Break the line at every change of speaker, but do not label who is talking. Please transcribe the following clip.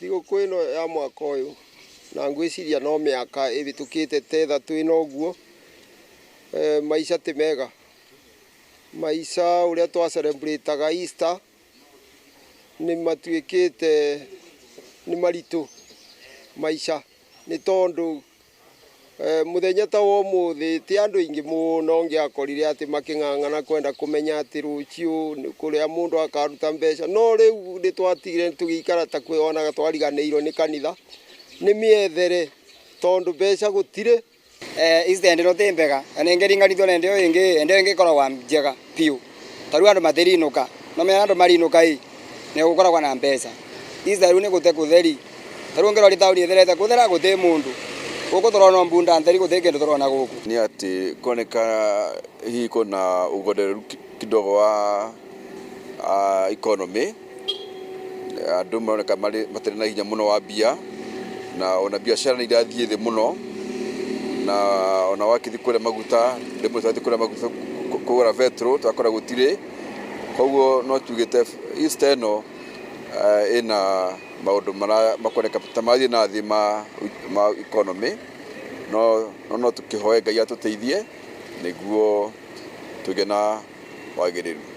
Thigũkũ ĩno ya mwaka ũyũ na ngwĩciria no mĩaka ĩhĩtũkĩte ta ĩthatũ ĩna ũguo, maica ti mega. Maica ũrĩa twa celebrate aga Easter nĩ matuĩkĩte nĩ maritũ maica nĩ tondũ mũthenya ta wa ũmũthĩ ti andũ aingĩ mũno ũngĩakorire atĩ makĩng'ang'ana kwenda kũmenya atĩ rũciũ kũrĩa mũndũ akaruta mbeca. No rĩu nĩ twatigire tũgĩikara ta kwĩonaga twariganĩirwo nĩ kanitha, nĩ mĩethere tondũ mbeca gũtirĩ.
Easter ĩndĩ ĩno ti mbega na nĩngĩringanithio na ĩndĩ ĩyo ĩngĩ, ĩndĩ ĩyo ĩngĩ ĩkoragwo njega biũ. Ta rĩu andũ matirinũka, no menya andũ marinũka ĩ, nĩ gũkoragwo na mbeca. Easter rĩu nĩ gũte gũtheri, ta rĩu ũngĩrora taũni ĩtherete gũthera gũtĩ mũndũ. Gũkũ tũrona o mbunda theri gũtirĩ kĩndũ tũrona gũkũ.
Nĩ atĩ kuoneka hihi kwĩna ũgondereru kidogo wa economy, andũ maroneka matirĩ na hinya mũno wa mbia, na ona biacara nĩ irathiĩ thĩ mũno, na ona wakĩthiĩ kũrĩa maguta, rĩmwe twathiĩ kũrĩa maguta kũgũra betũrũ tũgakora gũtirĩ, koguo no tugĩte Easter ĩno ĩna maũndũ makoneka ta marathiĩ na thĩ ma economy, no no tũkĩhoe Ngai atũteithie nĩguo tũgĩe na wagĩrĩru.